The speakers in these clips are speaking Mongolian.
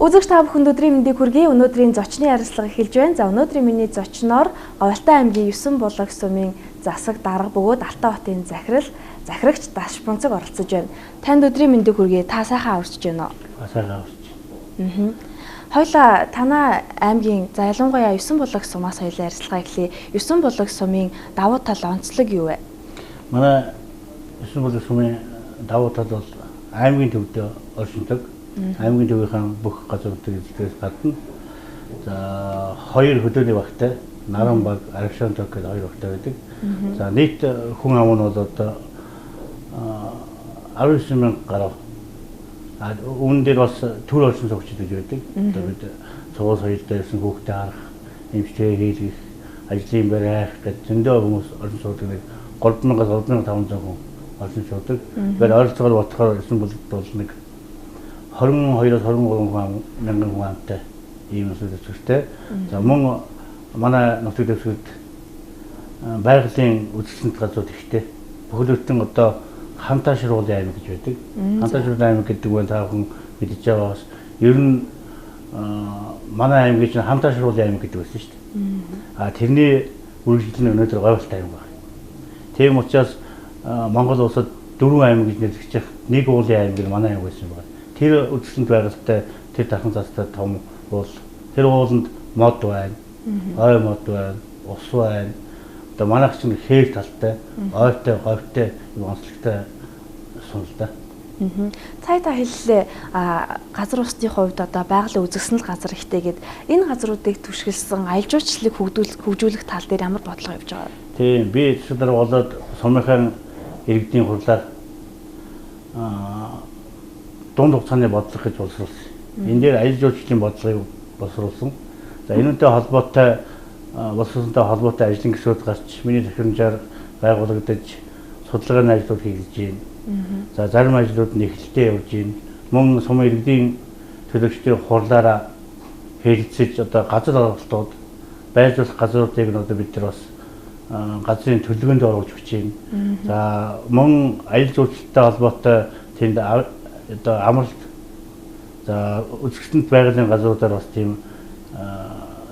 Үзэгч та бүхэнд өдрийн мэндийг хүргэе. Өнөөдрийн зочны ярилцлага эхэлж байна. За өнөөдрийн миний зочноор Говьалтай аймгийн 9 булаг сумын засаг дарга бөгөөд Алтай хотын захирагч Дашбунцаг оролцож байна. Танд өдрийн мэндийг хүргэе. Та сайхан аварч байна уу? Сайхан аварч. Хоёлаа танаа аймгийн за ялангуяа 9 булаг сумаас хоёлаа ярилцлага эхлэе. 9 булаг сумын давуу тал онцлог юу вэ? Манай 9 булаг сумын давуу тал бол аймгийн төвдөө оршиндог. Аймгийн төвийнхээ бүх газруудыг эзлэхээс гадна за хоёр хөдөөний багтай Наран баг, Арагшаан тог гэдэг хоёр багтай байдаг. За нийт хүн ам нь бол одоо 19 мянга гаруй. А үүн дээр бас төр оршин суугчид гэж байдаг. Одоо бид сургууль соёлтой ирсэн хүүхдээ харах, эмчилгээ хийлгэх, ажлын байр хайх гэдэг зөндөө хүмүүс оршин суудаг. Нэг 3000-аас 3500 хүн оршин суудаг. Тэгэхээр ойролцоогоор бодохоор 9 булагт бол нэг 22-оос 23 мянган хүн амтай ийм өсөлт өсөлттэй. За мөн манай нутаг дэвсгэрт байгалийн үзэсгэлэнт газрууд ихтэй. Бүхэл бүтэн одоо Хантаа шируулын аймаг гэж байдаг. Хантаа шируулын аймаг гэдэг нь та бүхэн мэдж байгаа бас ер нь манай аймгийг чинь Хантаа шируулын аймаг гэдэг байсан шүү дээ. А тэрний үргэлжлэл нь өнөөдөр Говьалтай аймаг байна. Тийм учраас Монгол улсад дөрвөн аймаг гэж нэрлэгдэх нэг уулын аймаг нь манай аймаг байсан байна. Тэр үзэсгэлэнт байгальтай тэр дархан цастай том уул. Тэр ууланд мод байна, ой мод байна, ус байна. Одоо манайх чинь хээр талтай, ойтой, говьтой юм онцлогтой сум л да. Цай та хэллээ. Газар усны хувьд одоо байгалийн үзэсгэлэнт газар ихтэй гээд энэ газруудыг түшгэлсэн аялал жуулчлалыг хөгжүүлэх тал дээр ямар бодлого явж байгаа вэ? Тийм, би засаг дарга болоод сумынхаа иргэдийн хурлаар дунд хугацааны бодлого гэж боловсруулсан. Энэ дээр аялал жуулчлалын бодлогыг боловсруулсан. За энэнтэй холбоотой боловсруулсантай холбоотой ажлын гишүүд гарч миний тохиромжоор байгуулагдаж судалгааны ажлууд хийгдэж байна. За зарим ажлууд нь эхэлэлтэй явж байна. Мөн сумын иргэдийн төлөөлөгчдийн хурлаараа хэлэлцэж одоо газар оролтууд байрлуулах газруудыг нь одоо бид нар бас газрын төлөвлөгөөнд оруулж өгч байна. За мөн аялал жуулчлалтай холбоотой тэнд одоо амралт за үзэсгэлэнт байгалийн газруудаар бас тийм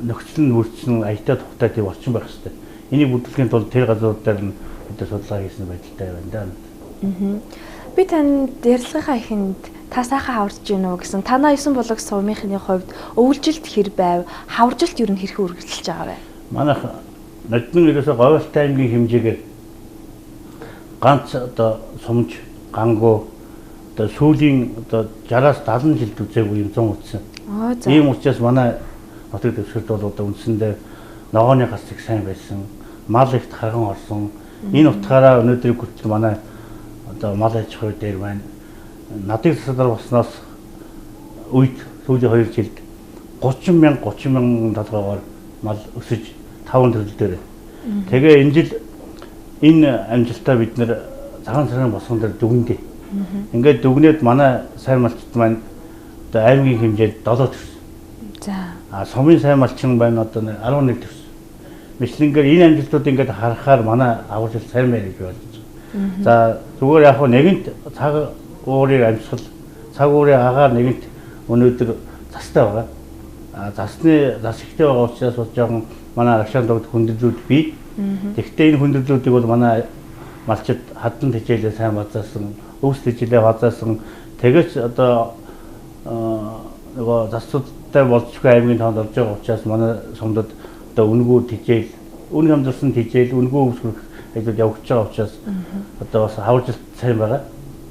нөхцөл нь бүрдсэн аятай тухтай тийм орчин байх хэрэгтэй. Энийг бүрдүүлэхийн тулд тэр газрууд дээр нь бид судалгаа хийсэн байдалтай байна да. Би танд ярилцлагынхаа эхэнд та сайхан хаварч гин үү гэсэн. Танаа 9 булаг сумынхны хувьд өвлжилт хэр байв? Хаваржилт ер нь хэрхэн үргэлжилж байгаа вэ? Манайх ноднин ерөөсөө Говьалтай аймгийн хэмжээгээр ганц одоо сумж гангуу одоо сүүлийн одоо 60-аас 70 жилд үзээгүй юм 100 үтсэн. Ийм учраас манай нутаг дэвсгэрт бол одоо үндсэндээ ногооны гас их сайн байсан, мал ихт хаган орсон. Энэ утгаараа өнөөдрийг хүртэл манай одоо мал аж ахуй дээр байна. Надыг засаг дарга болсноос үед сүүлийн 2 жилд 30 мянга толгоогоор мал өсөж 5 төрөл дээр. Тэгээ энэ жил энэ амжилтаа бид нэр цагаан сарын босгон дээр дүгнэдээ. Ингээд дүгнээд манай сайн малчид маань одоо аймгийн хэмжээнд 7 төрсөн. За. А сумын сайн малчин байна одоо 11 төрсөн. Мэтлэнгээр энэ амжилтууд ингээд харахаар манай аваржилт сайн байна гэж бодож байна. За зүгээр яг нэгэнт цаг уурын амьсгал, цаг уурын агаар нэгэнт өнөөдөр застай байгаа. А засны зас ихтэй байгаа учраас бас жоохон манай Арагшаан догд хүндрэлүүд бий. Тэгэхдээ энэ хүндрэлүүдийг бол манай малчид хадан тэжээлээ сайн базаасан, өвс тэжээлээ базаасан. Тэгэж одоо нөгөө засуудтай болцгүй аймгийн тоонд орж байгаа учраас манай сумдад одоо үнэгүй тэжээл, үн хамзарсан тэжээл, үнэгүй өвс хүрэх ажлууд явагдаж байгаа учраас одоо бас хаваржилт сайн байгаа.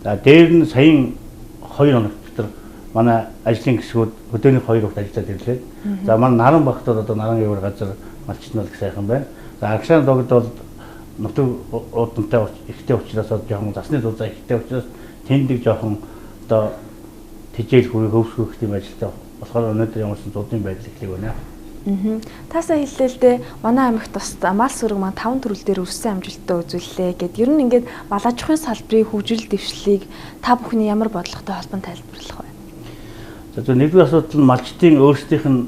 За дээр нь саяын 2 хоног дотор манай ажлын гишгүүд хөдөөний 2 багт ажиллаад ирлээ. За манай Наран багт бол одоо Наран гевэр газар малчид нь бол их сайхан байна. За Арагшаан догд бол нутаг уудамтай ихтэй учраас жоохон засны зузаа ихтэй учраас тэндэг жоохон одоо тэжээл хүрэх өвс хүрэх тийм ажилтай болохоор өнөөдөр ямар ч зуудын байдал эхлэх байна. Таасаа хэллээ л дээ, манай аймагт бас мал сүрэг маань 5 төрөл дээр өссөн амжилттай үзүүллээ гэд. Ер нь ингээд мал аж ахуйн салбарын хөгжил дэвшлийг та бүхний ямар бодлоготой холбон тайлбарлах вэ? За зөв нэгдүгээр асуудал нь малчдын өөрсдийнх нь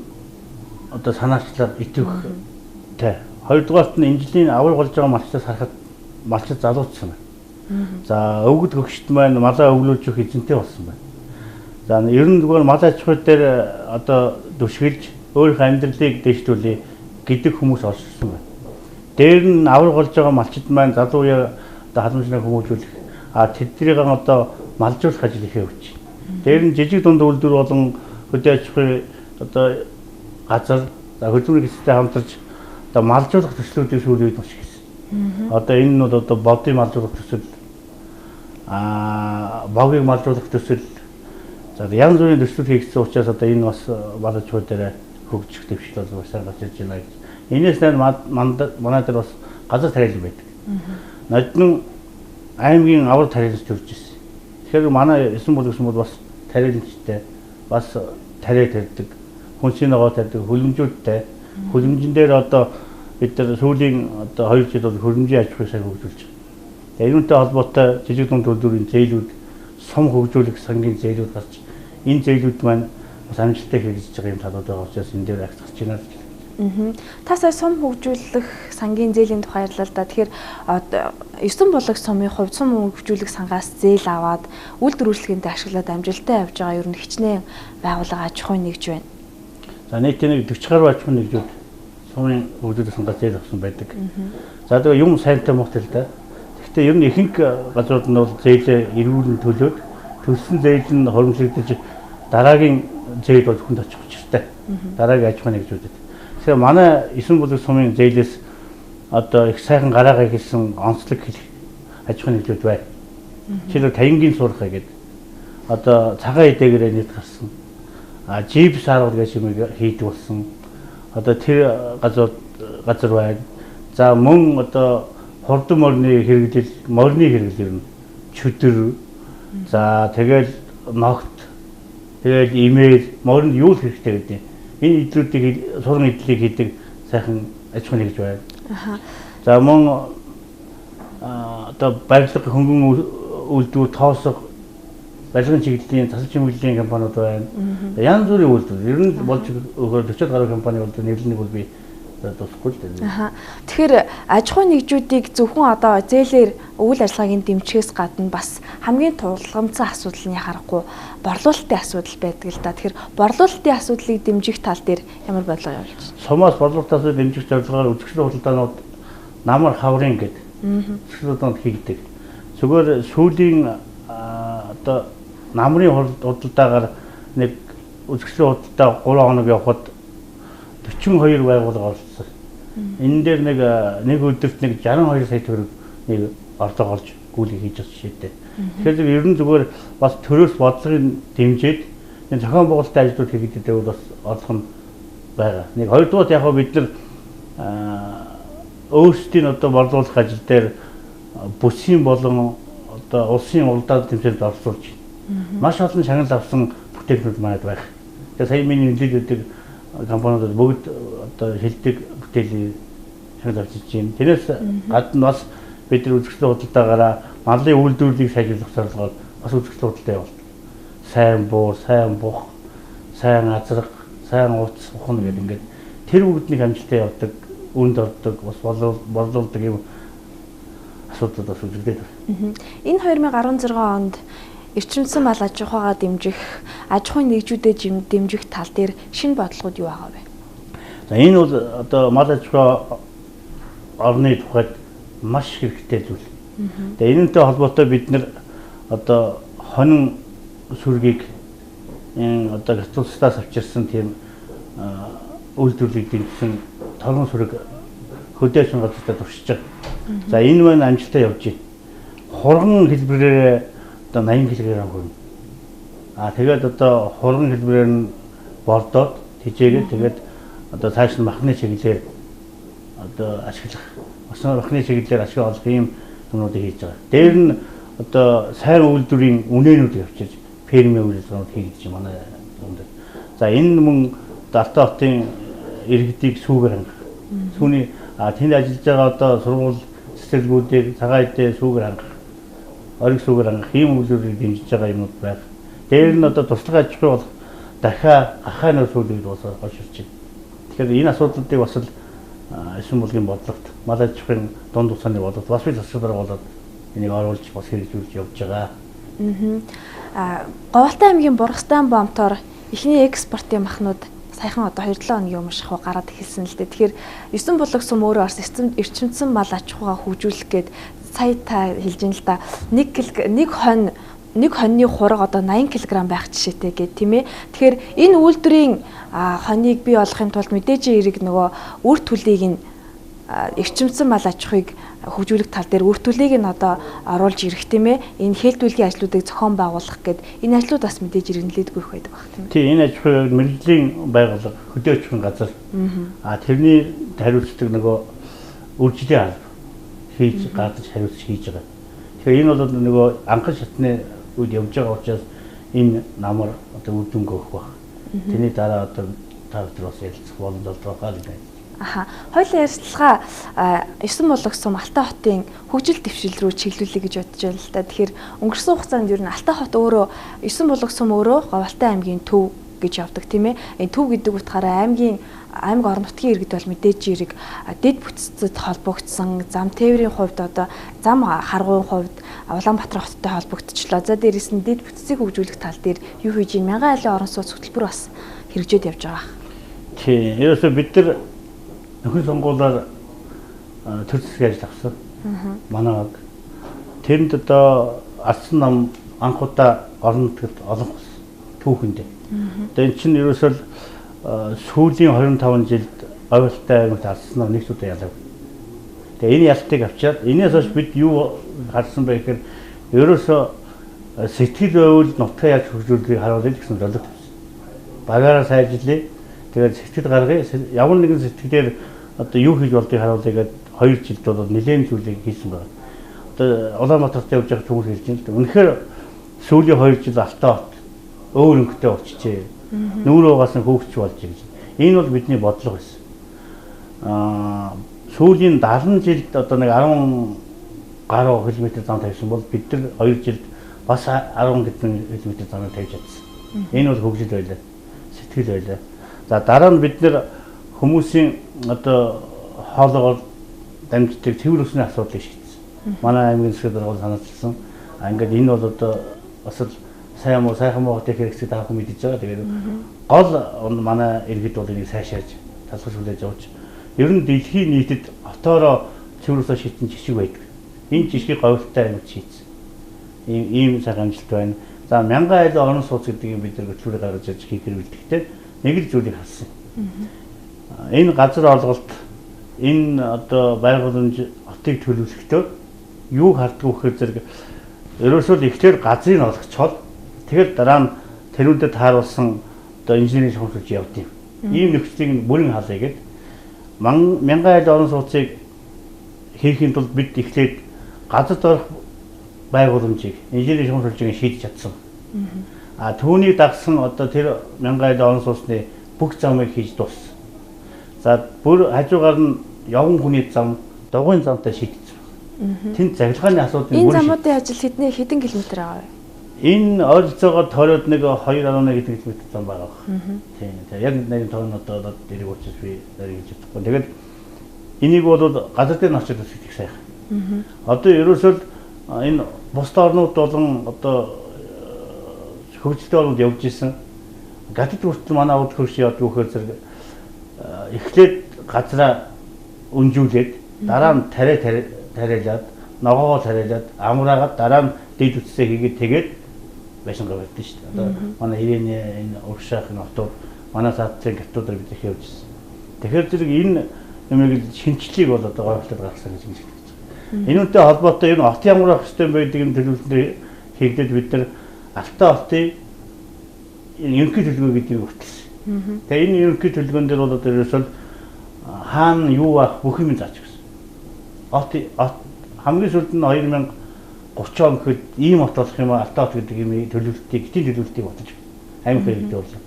одоо санаачлал идэвхтэй. Хоёрдугаарт нь энэ жилийн авар болж байгаа малчдаас харахад малчид залуучсан байна. За өвгөд хөгшт маань малаа өвлүүлж өгөх эзэнтэй болсон байна. За ер нь зүгээр мал аж ахуй дээр одоо дүшгэлж өөрийнхөө амьдралыг дэвшүүлье гэдэг хүмүүс оршсон байна. Дээр нь авраг болж байгаа малчид маань залуу үеэр одоо халамжнаа хүмүүжүүлэх, тэднийг одоо малжуулах ажил их явж байна. Дээр нь жижиг дунд үйлдвэр болон хөдөө аж ахуй одоо газар, за хөдөлмөрийн хэсэгтэй хамтарч одоо малжуулах төслүүдийг сүүлийн үед маш хийсэн. Одоо энэ нь бол одоо бодын малжуулах төсөл, богийг малжуулах төсөл, за янз бүрийн төслүүд хийгдсэн учраас одоо энэ бас мал аж ахуй дээр хөгжих дэвшил бол бас сайн гарч ирж байна гэж. Энээс манай дээр бас газар тариалан байдаг. Ноднон аймгийн авар тариаланч төрж ирсэн. Тэгэхээр манай 9 бүлэг сумууд бас тариаланчтай, бас тариа тарьдаг, хүнсийн ногоо тарьдаг, хөлөмжүүдтэй. Хөлөмжин дээр одоо бид нар сүүлийн одоо 2 жил бол хөлөмжийн аж ахуйг сайн хөгжүүлж байгаа. Үүнтэй холбоотой жижиг дунд үйлдвэрийн зээлүүд, сум хөгжүүлэх сангийн зээлүүд гарч, энэ зээлүүд маань бас амжилттай хэрэгжиж байгаа юм талууд байгаа учраас энэ дээр агц гарч байна гэж. Та сая сум хөгжүүлэх сангийн зээлийн тухай ярьлаа л да. Тэгэхээр 9 булаг сумын хувьд сум хөгжүүлэх сангаас зээл аваад үйлдвэр үйлчлэгээнд ашиглаад амжилттай явж байгаа ер нь хичнээн байгууллага аж ахуйн нэгж байна. За нийтдээ нэг 40 гаруй аж ахуйн нэгжүүд сумын хөгжүүлэх сангаас зээл авсан байдаг. За тэгээ юм сайнтай муутай л да. Гэхдээ ер нь ихэнх газрууд нь бол зээлээ эргүүлэн төлөөд төлсөн зээл нь хоримтлагдаж дараагийн зээл бол хүнд очих учиртай. Дараагийн аж ахуйн нэгжүүдэд. Тэгэхээр манай 9 бүлэг сумын зээлээс одоо их сайхан гараагаа хийсэн онцлог хэлэх аж ахуйн нэгжүүд байна. Жишээлбэл Таянгийн сурах гэдэг одоо цагаан эдэгээрээ нийт гарсан. Джип сааргал гэж юм хийдэг болсон. Одоо тэр газар байна. За мөн одоо хурдан морины хэрэглэл, морины хэрэглэл ер нь чөтгөр, за тэгэл ногт, тэгэл имэйл, моринд юу л хэрэгтэй гэдэг. Энэ эдлүүдийг суран эдлийг хийдэг сайхан аж ахуйн нэгж байна. За мөн одоо барилга хөнгөн үйлдвэр, тоосго, барилгын чиглэлийн, засал чимэглэлийн компаниуд байна. Янз бүрийн үйлдвэр. Ер нь болж өгөхөөр 40 гаруй компани бол нэрлэнийг бол би дусахгүй л дээ. Тэгэхээр аж ахуйн нэгжүүдийг зөвхөн одоо зээлээр үйл ажиллагааг дэмжихээс гадна бас хамгийн тулгамдсан асуудал нь яхахгүй борлуулалтын асуудал байдаг л да. Тэгэхээр борлуулалтын асуудлыг дэмжих тал дээр ямар бодлого явуулж байна? Сумаас борлуулалтын асуудлыг дэмжих зорилгоор үзэсгэлэн худалдаанууд намар хаврын гэдэг үзэсгэлэн худалдаанд хийгдэг. Зүгээр сүүлийн одоо намрын худалдаагаар нэг үзэсгэлэн худалдаа 3 хоног явхад 42 байгууллага оролцсон. Энэ дээр нэг өдөрт нэг 62 сая төгрөг нэг орлого олж гүйлгээ хийж байгаа жишээтэй. Тэгэхээр ер нь зүгээр бас төрөөс бодлогын дэмжиж энэ зохион байгуулалтын ажлууд хийгддэг бол бас орлого нь байгаа. Нэг хоёрдугаар яг бид нар өөрсдийн одоо борлуулах ажил дээр бүсийн болон одоо улсын улдаад тэмцээнд оролцуулж байна. Маш олон шагнал авсан бүтээгдэхүүнүүд манайд байх. Тэгээ сая миний нэлээд компаниудад бүгд одоо шилдэг бүтээлийг шагнал авчирч байна. Тэрнээс гадна бас бид нар үзэсгэлэн худалдаагаараа малын үйлдвэрлэлийг сайжруулах зорилгоор бас үзэсгэлэн худалдаа явуулдаг. Сайн буур, сайн бух, сайн азраг, сайн утас, ухна гэдэг ингээд тэр бүгднийг амжилттай явдаг, үнд ордог, бас борлуулдаг юм асуудал бас үзэгдээд байна. Энэ 2016 онд эрчимсэн мал аж ахуйгаа дэмжих, аж ахуйн нэгжүүдэд дэмжих тал дээр шинэ бодлогод юу байгаа вэ? За энэ бол одоо мал аж ахуй орны тухайд маш хэрэгтэй зүйл. Тэгээ энэнтэй холбоотой бид нар одоо хонин сүргийг энэ одоо Католикаас авчирсан тийм үйлдвэрлэлийг дэмжсэн торгон сүрэг хөдөөсөн газартаа туршиж байгаа. За энэ маань амжилттай явж байна. Хурган хэлбэрээр одоо 80 кг хүрнэ. Тэгээд одоо хурган хэлбэрээр нь бордоод тижээгээд тэгээд одоо цааш нь махны чиглэлээр одоо ашиглах, бас махны чиглэлээр ашиг олох ийм юмнуудыг хийж байгаа. Дээр нь одоо сайн үйлдвэрийн үнээнүүдийг авчирч фермийн үйл ажиллагаанууд хийгдэж манай юмд. За энэ мөн Алтай хотын иргэдийг сүүгээр хангах. Сүүний тэнд ажиллаж байгаа одоо сургууль цэцэрлэгүүдийг цагаан эдээ сүүгээр хангах, ориг сүүгээр хангах ийм үйлдвэрийг дэмжиж байгаа юмнууд байх. Дээр нь одоо туслах аж ахуй болох дахиа гахай нөөцүүдийг бас хойширч байна. Тэгэхээр энэ асуудлуудыг бас л 9 булгийн бодлогот, мал аж ахуйн дунд хугацааны бодлогот бас би засаг дарга болоод энийг оруулж бас хэрэгжүүлж явж байгаа. Говьалтай аймгийн Бургастай бомтоор эхний экспортын махнууд саяхан одоо 2-7 хоногийн өмнө шахуу гараад эхэлсэн л дээ. Тэгэхээр 9 булаг сум өөрөө бас эрчимдсэн мал аж ахуйгаа хөгжүүлэх гээд сая та хэлж ин л да. 1 хон нэг хоньны хураг одоо 80 кг байх жишээтэй гээд тийм ээ. Тэгэхээр энэ үйлдвэрийн хоньыг бий болгохын тулд мэдээж эрэг нөгөө үр төлийг нь эрчимдсэн мал аж ахуйг хөгжүүлэх тал дээр үр төлийг нь одоо оруулж ирэх тийм ээ. Энэ хээлтүүлгийн ажлуудыг зохион байгуулах гээд энэ ажлууд бас мэдээж эрэг нэлээдгүй их байдаг баг тийм ээ. Тийм, энэ аж ахуй мэргэжлийн байгууллага хөдөө аж ахуйн газар. Тэрний хариуцдаг нөгөө үржлийн алба хийж гадаж хариуцж хийж байгаа. Тэгэхээр энэ бол нөгөө анхан шатны үед явж байгаа учраас энэ намар одоо үр дүнг өгөх баг. Тэрний дараа одоо та бүхэн бас ярилцах боломж олох байхаа гэж байна. Аха. Хоёулаа ярилцлага 9 булаг сум Алтай хотын хөгжил дэвшил рүү чиглүүлэе гэж бодож байна л та. Тэгэхээр өнгөрсөн хугацаанд ер нь Алтай хот өөрөө 9 булаг сум өөрөө Говьалтай аймгийн төв гэж явдаг тийм ээ. Энэ төв гэдэг утгаараа аймаг орон нутгийн иргэд бол мэдээж ирэг дэд бүтцэд холбогдсон, зам тээврийн хувьд одоо зам харгуйн хувьд Улаанбаатар хоттой холбогдчихлоо. За дээрээс нь дэд бүтцийг хөгжүүлэх тал дээр юу хийж ийн мянган айлын орон сууц хөтөлбөр бас хэрэгжээд явж байгаа. Тийм. Ерөөсөө бид нар нөхөн сонгуулиар төр засгийн ажил авсан. Манай баг. Тэрэнд одоо Арсан нам анх удаа орон нутагт олонх түүхэндээ. Одоо эн чинь ерөөсөө сүүлийн 25 жилд Говьалтай аймагт Арсан нам нэг ч удаа ялаагүй. Тэгээ энэ ялтыг авчиад энэс хойш бид юу харсан бэ гэхээр ерөөсөө сэтгэл байвал нутгаа яаж хөгжүүлэхийг харуулъя гэсэн зорилго тавьсан. Багаараа сайжлаа. Тэгээд сэтгэл гаргая. Ямар нэгэн сэтгэлээр одоо юу хийж болдгийг харуулъя гэдээ 2 жилд бол нэлээд зүйлийг хийсэн байна. Одоо Улаанбаатарт явж байгаа хүмүүс хэлж байна л да. Үнэхээр сүүлийн 2 жил Алтай хот өөр өнгөтэй болчихжээ. Нүүр угаас нь хөөгч болж гэж. Энэ бол бидний бодлого байсан. Сүүлийн 70 жилд одоо нэг 10 гаруй километр зам тавьсан бол бид нар 2 жилд бас 10 хэдэн километр замыг тавьж чадсан. Энэ бол хөгжил байлаа. Сэтгэл байлаа. За дараа нь бид нар хүмүүсийн одоо хоолоогоор дамждаг цэвэр усны асуудлыг шийдсэн. Манай аймгийн засгийн дарга санаачилсан. Ингээд энэ бол одоо бас л сайн муу сайхан муу хотын хэрэгцээг та бүхэн мэдэж байгаа. Тэгээд гол манай иргэд бол энийг сайшааж талхаж хүлээж авч ер нь дэлхийн нийтэд хотоороо цэвэр усаа шийдсэн жишг байдаг. Энэ жишгийг Говьалтай аймагт шийдсэн. Ийм сайхан амжилт байна. За мянган айлын орон сууц гэдэг юм бид нар хөтөлбөрийг гаргаж ирж хийхээр бэлтгэхдээ нэг л зүйлийг харсан. Энэ газар олголт энэ одоо байгууламж хотыг төлөвлөхдөө юу харддаг вэ гэхээр зэрэг ерөөсөө л ихлээр газрыг олгочхол тэгэл дараа нь тэрүүндээ тааруулсан одоо инженерийн шугамшилж явд юм. Ийм нөхцөлийг нь бүрэн халъя гэд мянган айл орон сууцыг хийхин тулд бид эхлээд газар дорох байгууламжийг инженерийн шугамшилжийг шийдэж чадсан. А түүнийг дагсан одоо тэр мянган айл орон сууцны бүх замыг хийж дууссан. За бүр хажуугаар нь явган хүний зам, дугуйн замтай шийдсэн байна. Тэнд цахилгааны асуудал энэ замуудын ажил хэдэн километр байгаа вэ? Энэ ойролцоогоор тойроод нэг 2.1 километр зам байгаа байх. Тийм. Яг нарийн тоон одоо дэрэг учраас би нарийн хэлж чадахгүй. Тэгээд энийг бол газар дээр нь очиж үзэх их сайхан. Одоо ерөөсөө энэ бусад орнууд болон одоо хөгжилтэй орнууд явж исэн. Гадаад хүртэл манай уд хөрш явдаг вөхөр зэрэг эхлээд газраа өнжүүлээд дараа нь тариа тариалаад ногоогоо тариалаад амраагаад дараа нь дээд үтсээ хийгээд тэгээд байшин гаргадаг шүү дээ. Одоо манай Ирэний энэ урагшаах энэ хотууд манай саадын гатуудаар бид их явж ирсэн. Тэгэхээр зэрэг энэ юмыг шинжлэлийг бол одоо гойхолтод гаргасан гэж хэлж байна. Энэ үнтэй холбоотой ер нь хот ямар байх ёстой бэ гэдэг юм төлөвлөлтөнд хийгдээд бид нар Алтай хотын ерөнхий төлөвлөгөө гэдгийг хөтлсөн. Тэгээ энэ ерөнхий төлөвлөгөөн дээр бол одоо ерөөсөө хаана юу байх бүх юм зааж өгсөн. Хот хамгийн сүүлд нь 2030 он гэхэд ийм хот болох юм Алтай хот гэдэг юм төлөвлөлтийг, гэтийн төлөвлөлтийг бодож аймаг хэрэгдээ боллоо.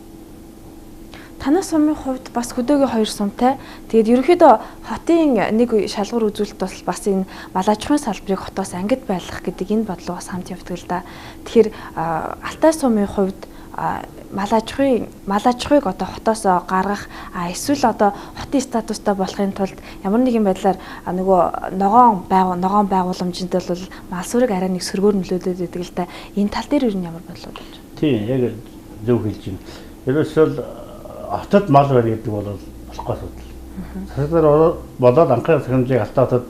Танай сумын хувьд бас хөдөөгийн хоёр сумтай. Тэгээд ерөнхийдөө хотын нэг шалгуур үзүүлэлт бол бас энэ мал аж ахуйн салбарыг хотоос ангид байлгах гэдэг энэ бодлого бас хамт явдаг л да. Тэгэхээр Алтай сумын хувьд мал аж ахуйг одоо хотоос гаргах, эсвэл одоо хотын статустай болохын тулд ямар нэгэн байдлаар нөгөө ногоон байгууламжинд бол мал сүрэг арай нэг сөргөөр нөлөөлөд байдаг л да. Энэ тал дээр ер нь ямар бодлоо болж байна? Тийм, яг зөв хэлж байна. Ерөөсөө хотод мал байна гэдэг бол болохгүй асуудал. Засаглаар болоод анхны сахимжийг Алтай хотод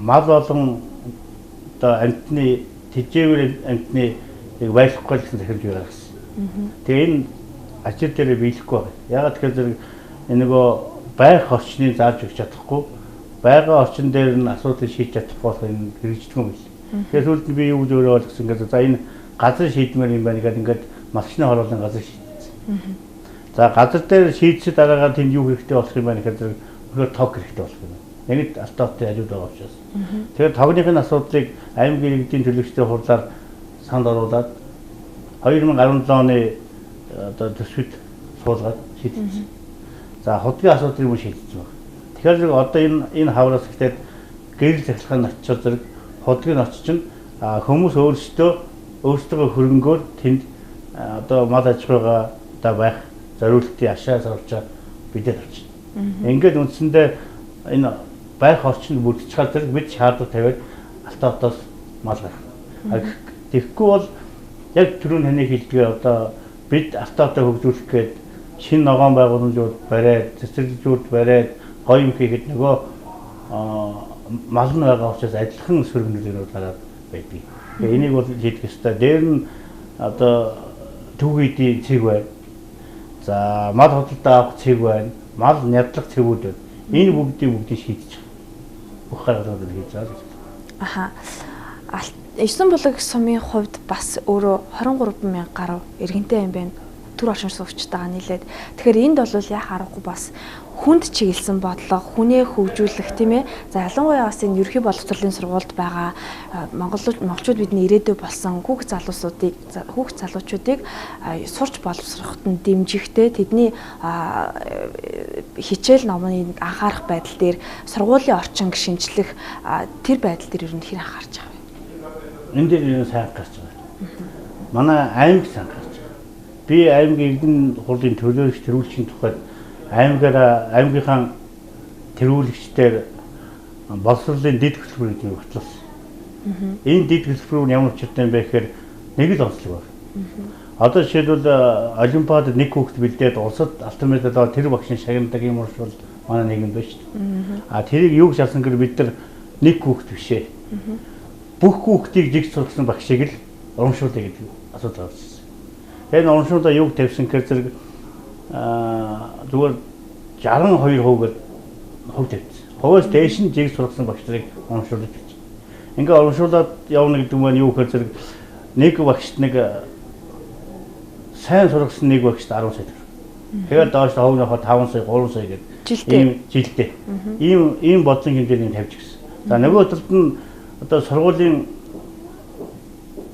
мал болон одоо амьтны тэжээвэр амьтны яг байрлахгүй гэсэн сахимж гаргасан. Тэгээ энэ ачир дээр биелэхгүй байна. Яагаад тэгэхээр зэрэг энэ нөгөө байх орчныг зааж өгч чадахгүй, байгаа орчин дээр нь асуудлыг шийдэж чадахгүй болохоор энэ хэрэгждэг юм байна. Тэгэхээр сүүлд нь би юу гэж өөрөө ойлгосон гэдэг за энэ газар шийдмээр юм байна гэдэг ингээд малчны хорооллын газар шийдсэн. За газар дээр шийдсэд дараагаар тэнд юу хэрэгтэй болох юм байна гэхээр зэрэг үнэхээр тог хэрэгтэй болох юм байна. Нэгд Алтай хотын хажууд байгаа учраас. Тэгэхээр тогных нь асуудлыг аймгийн иргэдийн төлөөлөгчдийн хурлаар санд оруулаад 2017 оны одоо төсөвт суулгаад шийдсэн. За худгийн асуудлыг мөн шийдсэн байна. Тэгэхээр зэрэг одоо энэ хавраас ихтэй гэрэл захиргааны очиод зэрэг худгийн очиж чинь хүмүүс өөрсдөө хөрөнгөөр тэнд одоо мал аж ахуйгаа одоо байх зориултын ашаа сарвчаа бидэд авчина. Ингээд үндсэндээ энэ байх орчинд бүрдчихээр зэрэг бид шаардлага тавиад Алтай хотоос мал гаргах. Тэгэхгүй бол яг түрүүн таны хэлдгээр одоо бид Алтай хотоо хөгжүүлэх гээд шинэ ногоон байгууламжууд бариад, цэцэрлэгүүд бариад, гоё юм хийхэд нөгөө мал нь байгаа учраас адилхан сөрөг нөлөөнүүд гараад байдаг. Тэгээ энийг бол шийдэх ёстой. Дээр нь одоо түүхийдийн цэг байна. За мал худалдаа авах цэг байна. Мал нядлах цэгүүд байна. Энэ бүгдийг шийдэж бүх гаргалгаанууд хийж байгаа гэж. Аха. Есөн булаг сумын хувьд бас өөрөө 23 мянга гаруй иргэнтэй юм байна. Төр орчин суугчтайгаа нийлээд. Тэгэхээр энд бол яах аргагүй бас хүнд чиглэсэн бодлого, хүнээ хөгжүүлэх тийм ээ. За ялангуяа бас энэ ерөнхий боловсролын сургуульд байгаа монголчууд бидний ирээдүй болсон хүүхд залуучуудыг сурч боловсроход нь дэмжихтэй тэдний хичээл номын анхаарах байдал дээр сургуулийн орчин шинжлэх тэр байдал дээр ер нь хэр анхаарч байгаа вэ? Энэ дээр ер нь сайн анхаарч байгаа. Манай аймаг сайн анхаарч байгаа. Би аймгийн эрдэнэ хурлын төлөөлөгч тэргүүлэгчийн тухайд аймгийнхаа тэргүүлэгчдээр боловсролын дэд хөтөлбөр гэдэг нь батлсан. Энэ дэд хөтөлбөр нь ямар учиртай юм бэ гэхээр нэг л онцлог байна. Одоо жишээлбэл олимпиадад нэг хүүхэд бэлдээд улсад алтан медаль аваад тэр багшийн шагнадаг юм ууршвал манай нийгэмд байна шүү дээ. А тэрийг юу гэж харсан гэхээр бид нар нэг хүүхэд биш ээ. Бүх хүүхдийг жигс сургасан багшийг л урамшуулъя гэдэг асуудал гарч ирсэн. Энэ урамшуулаа юуг тавьсан гэхээр зэрэг зүгээр 62% хувь тавьсан. Хувиас дээш нь жиг сургасан багш нарыг урамшуулж байна. Ингээ урамшуулад явна гэдэг нь юу гэхээр зэрэг нэг багшд нэг сайн сургасан нэг багшд 10 сая төгрөг. Тэгээд доош хувь нөхөө 5 сая, 3 сая гэдэг ийм жилдээ. Ийм бодлон хэмжээний тавьж гисэн. За нөгөө талд нь одоо сургуулийн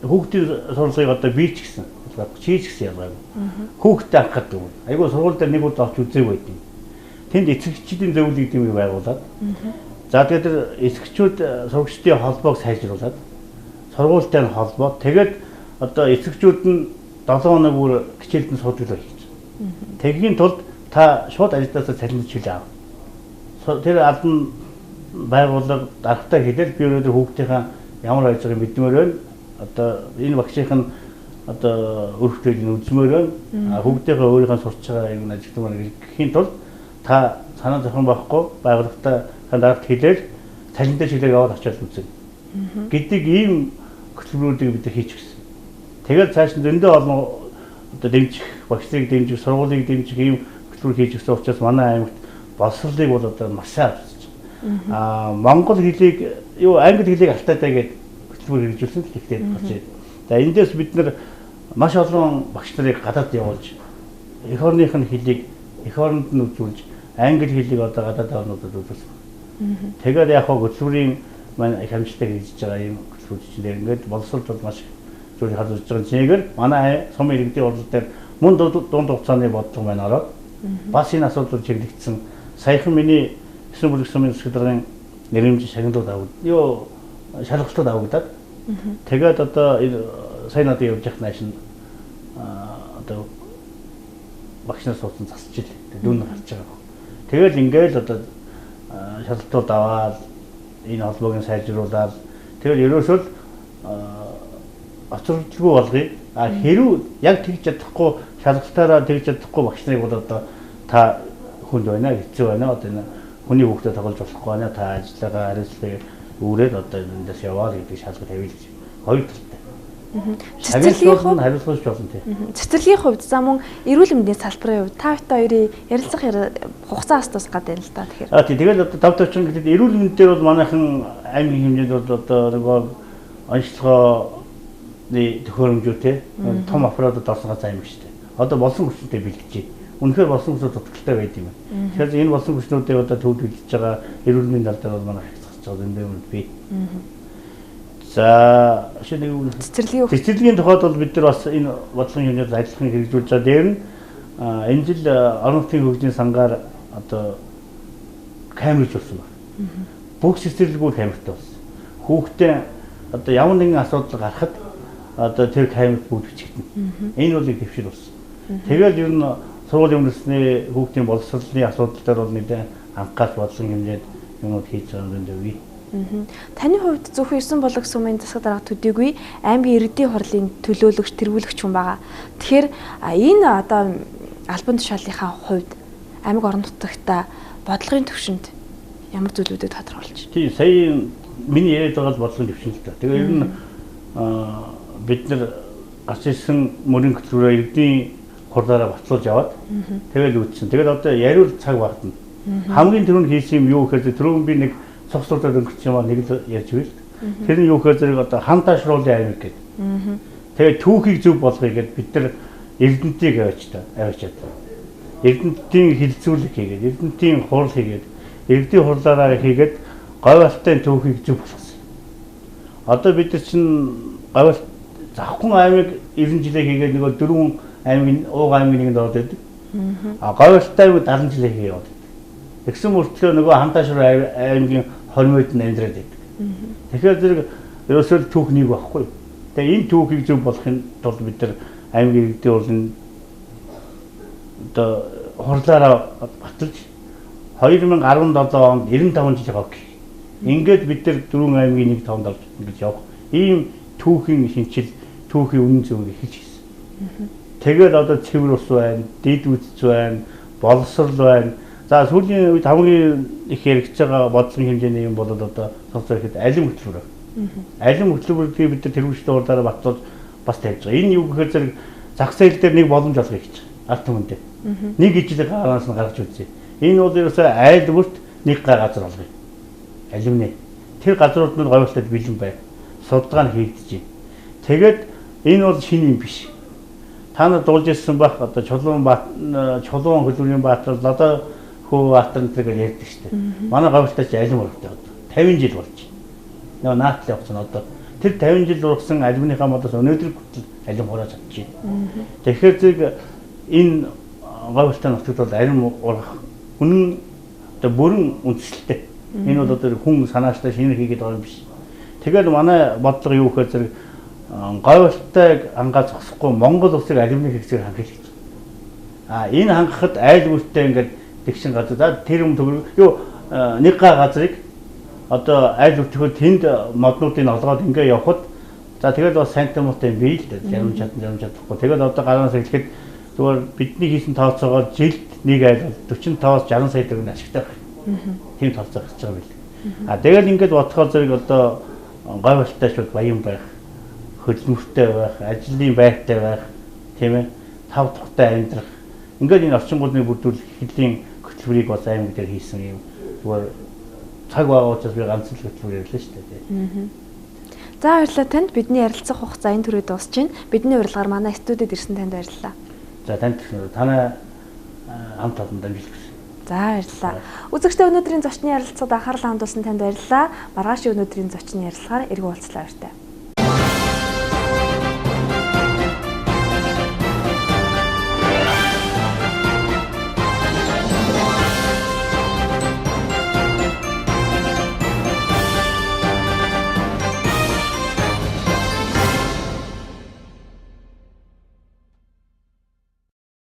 хүүхдийн сурлагыг одоо бийч гисэн. Чийч гэсэн ялгаагүй. Хүүхдтэй анхаардаг юм. Айгуу сургууль дээр нэг удаа очиж үзээгүй байдаг. Тэнд эцэгчдийн зөвлөл гэдэг юм байгуулад. За тэгээд тэр эцэгчүүд сурагчдын холбоог сайжруулад сургуультай нь холбоо. Тэгээд одоо эцэгчүүд нь 7 хоног бүр хичээлд нь суудаг л хийж. Тэгэхийн тулд та шууд ажлаасаа цалин чиглэл ав. Тэр албан байгууллага дарагтай хэлэл би өнөөдөр хүүхдийнхаа ямар байж байгааг мэдмээр байна. Одоо энэ багшийнх нь одоо өрхтөлийг үзмээр байна. Хүүхдийнхээ өөрийнхөө сурч байгаа юм ажигдмаар гэхийн тулд та санаа зовхон байхгүй байгууллагатай дарагт хэлээл цалинтай чиглэлээр яваад очиад үзэн гэдэг ийм хөтөлбөрүүдийг бид хийж гисэн. Тэгээд цааш нь зөндөө олон одоо дэмжих, багш нарыг дэмжих, сургуулийг дэмжих ийм хөтөлбөр хийж гисэн учраас манай аймагт боловсролыг бол одоо маш сайн авчирч байгаа. Аа монгол хэлийг юу англи хэлийг алтаатай гэдэг хөтөлбөр хэрэгжүүлсэн л ихтэй гарч ирээ. За эндээс бид нар маш олон багш нарыг гадаад явуулж эх орных нь хэлийг эх оронд нь үзүүлж англи хэлийг одоо гадаад орнуудад үзүүлсэн. Тэгээд яг хөө хөтөлбөрийн маань их амжилттай хэрэгжиж байгаа ийм хөтөлбөр чинь дээр ингээд боловсролд бол маш их зүйл хадгалж байгаа чигээр манай сумын иргэдийн хурлал дээр мөн дунд хугацааны бодлого маань ороод бас энэ асуудал чиглэгдсэн. Саяхан миний 9 бүлэг сумын засаг даргын нэрэмж шагналууд аваад юу шалгалтууд авагдаад тэгээд одоо сая надад явж явах нааш нь одоо багш нар суудсан засч ил. Дүн гарч байгаа. Тэгэл ингээл одоо шалгалтууд аваад энэ холбоог нь сайжруулаад тэгэл ерөөсөө хоцрогдолгүй болгоё. А хэрүү яг тэгж чадахгүй шалгалтаараа тэгж чадахгүй багш нарыг бол одоо та хүнд байна, хэцүү байна. Одоо энэ хүний хүүхдэд тоглож болохгүй байна. Та ажиллагаа хариуцлагыг үүрээд одоо эндээс яваа гэдэг шалгалт тавья гэж хоёр талтай. Цэцэрлэгийн хувьд хариуцлагч болно тий. Цэцэрлэгийн хувьд за мөн эрүүл мэндийн салбарын хувьд та бит хоёрын ярилцах хугацаа ас тус гад байна л да тэгэхээр. А тий, тэгэл одоо тав товчон гэдэг эрүүл мэнд дээр бол манайхан аймгийн хэмжээнд бол одоо нөгөө онцлогооны төхөөрөмжүү тий том аппаратууд орсон газар аймаг шүү дээ. Одоо болсон хүчтэй бэлдэж байна. Үнэхээр болсон хүчнүүд дутагдaltaй байд юм байна. Тэгэхээр энэ болсон хүчнүүдийг одоо төвд бэлдэж байгаа эрүүл мэндийн тал дээр бол манайх их засаж байгаа юм байна би. За шинэ нэг цэцэрлэгийн тухайд бол бид нар бас энэ бодлогын хэмжээнд ажиллахыг хэрэгжүүлж байгаа. Дээр нь энэ жил орон нутгийн хөгжлийн сангаар одоо камерж болсон байна. Бүх цэцэрлэгүүд камертай болсон. Хүүхдээ одоо ямар нэгэн асуудал гарахад одоо тэр камерт бүгд бичигдэнэ. Энэ бол нэг дэвшил болсон. Тэгэл ер нь сургуулийн өмнөсний хүүхдийн боловсролын асуудал дээр бол нэгэн анхаарч бодлогын хэмжээнд юмнууд хийж байгаа юм даа. Таны хувьд зөвхөн 9 булаг сумын засаг дарга төдийгүй аймгийн иргэдийн хурлын төлөөлөгч, тэргүүлэгч хүн байгаа. Тэгэхээр энэ одоо албан тушаалынхаа хувьд аймаг орон нутагта бодлогын төвшөнд ямар зүйлүүдийг тодорхойлж? Тийм, сая миний яриад байгаа л бодлогын төвшин л да. Тэгээ ер нь бид нар гарч ирсэн мөрийн хөтөлбөрөөр иргэдийн хурлаараа батлуулж аваад тэгэл үүссэн. Тэгэл одоо яриул цаг багтана. Хамгийн түрүүнд хийсэн юм юу гэхээр түрүүн би нэг цогцлуудад өнгөрсөн юм аа нэг л ярьж байл. Тэр нь юу гэхээр зэрэг одоо хамтаашруулын аймаг гэдэг. Тэгээд түүхийг зөв болгоё гэд бид нар Эрдэнтийг аваачаад. Эрдэнтийн хилцүүлэг хийгээд, Эрдэнтийн хурал хийгээд, иргэдийн хурлаараа хийгээд Говьалтай түүхийг зөв болгосон. Одоо бид нар чинь Говьалт Завхан аймаг 90 жилээ хийгээд нөгөө дөрвөн аймгийн ууг аймгийн нэгэнд ороод байдаг. А Говьалтай аймаг 70 жилээ хийгээд яваад. Тэгсэн мөртлөө нөгөө хамтаашруу аймгийн 20 мод нь амьдраад байдаг. Тэгэхээр зэрэг ерөөсөө түүх нэг байхгүй. Тэгээ энэ түүхийг зөв болохын тулд бид нар аймгийн иргэдийн хурлын одоо хурлаараа баталж 2017 онд 95 жилийн хог. Ингээд бид нар дөрвөн аймгийн нэг тоонд орж ингэж явах. Ийм түүхийн шинжил, түүхийн үнэн зөвийг эхэлж хийсэн. Тэгээд одоо цэвэр ус байна, дэд үтц байна, боловсрол байна. За сүүлийн үед хамгийн их яригдж байгаа бодлогын хэмжээний юм бол одоо цогцоор ихэд алим хөтөлбөр. Алим хөтөлбөрийг бид нар тэргүүлжтэй хурлаараа батлуулж бас тавьж байгаа. Энэ юу гэхээр зэрэг зах зээл дээр нэг боломж олгоё гэж ард түмэндээ. Нэг ижил гараас нь гаргаж үзье. Энэ бол ерөөсөө айл бүрт нэг гар газар олгоё. Алимны. Тэр газрууд нь говьлтод бэлэн байна. Судалгаа нь хийгдэж байна. Тэгээд энэ бол шинэ юм биш. Та нар дуулж ирсэн байх одоо Чулуун хөлбөрийн баатар Лодой хөө баатар энэ төр ярьдаг шүү дээ. Манай говьлтод ч алим ургатай одоо 50 жил болж байна. Нөгөө наатал явсан одоо тэр 50 жил ургасан алимныхаа модоос өнөөдөр хүртэл алим хурааж чадчихэв. Тэгэхээр зэрэг энэ говьлтай нутагт бол алим ургах үнэн одоо бүрэн үндсэлтэй. Энэ бол одоо хүн санаачтай шинээр хийгээд байгаа юм биш. Тэгээд манай бодлого юу гэхээр зэрэг говьлтайг хангаа зогсохгүй Монгол улсыг алимны хэрэгцээг хангах гэж. А энэ хангахад айл бүртээ ингээд тэгшин газар за тэр юм төгрөг юу нэг га газрыг одоо айл бүртгэхөд тэнд моднуудыг олгоод ингээ явхад за тэгэл бас сайнтай муутай юм бий л дээ. Зарим чадан зарим чадахгүй. Тэгэл одоо гараас эхлэхэд зүгээр бидний хийсэн тооцоогоор жилд нэг айл бол 45-аас 60 сая төгрөг ашигтай байх. Тийм тооцоо гарч байгаа юм билээ. А тэгэл ингээд бодохоор зэрэг одоо говьлтай шууд баян байх, хөдөлмөртэй байх, ажлын байртай байх, тийм ээ, тав тухтай амьдрах. Ингээд энэ орчингуудыг бүрдүүлэх хэлийн хөтөлбөрийг бас аймаг дээр хийсэн юм. Зүгээр цаг байгаа учраас би ганц л хөтөлбөр ярьлаа шүү дээ. За баярлалаа танд. Бидний ярилцах хугацаа энэ түрүү дуусч байна. Бидний урилгаар манай студид ирсэн танд баярлалаа. За танд танай хамт олонд амжилт хүсье. За баярлалаа. Үзэгчдээ өнөөдрийн зочны ярилцлагад анхаарлаа хандуулсан танд баярлалаа. Маргааш өнөөдрийн зочны ярилцлагаар эргэн уулзлаа баяртай.